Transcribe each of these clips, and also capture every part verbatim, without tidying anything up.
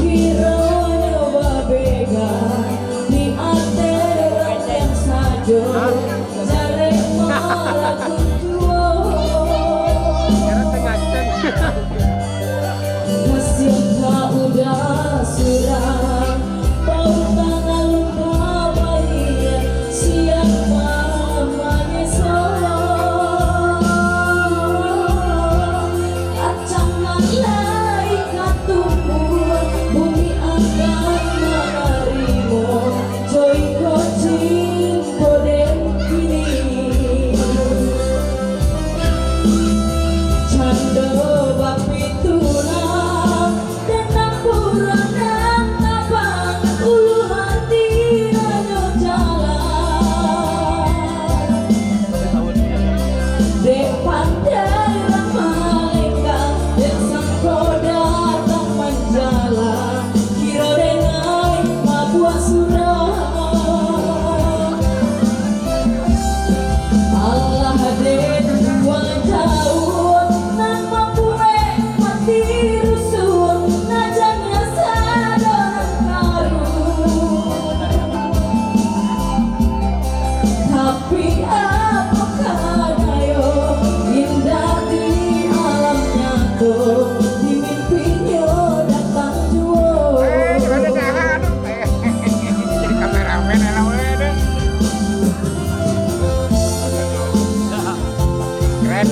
Kironyo babega di ateh rantiang sajo, jarek malaku juo. Kasiah ka uda surang, bautang alun tabayia, siang malam manyeso. Kacang nan lai ka tumbuah, bumi akan manarimo, jo iko cinto den kini. Cando bapitulah, den nan buruak nan tabang, ulu hati ranyo jalan. Dek pandai urang malenggang, dek sangko datang manjalang, kiro den ai mabuak surang. Alah den buang jauah, nan mambuek ati rusuah, najang asa doh nan karuh. Tapi apokoh dayo, indak di alam nyato, di mimpinyo datang juo. Eh, gimana dah? Jadi kameramen anak muda tu. Keren.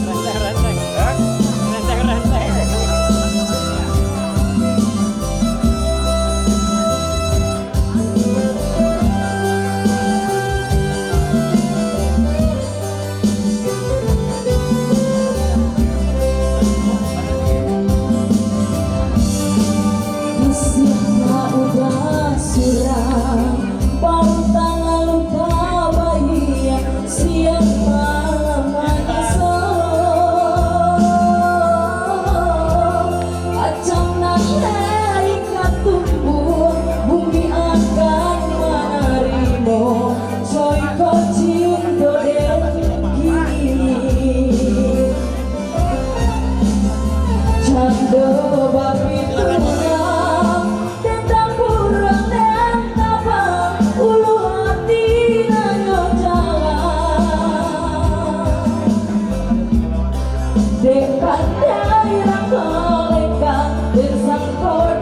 Renteng-renteng. Hah? Renteng-renteng. Kasiah ka uda surang, bautang alun tabayia, siang malam manyeso. Kacang nan lai ka tumbuah, bumi akan manarimo, jo iko cinto den kini. Cando bapitulah, den nan buruak nan tabang, ulu hati ranyo jalan. Dek pandai urang malenggang, dek sangko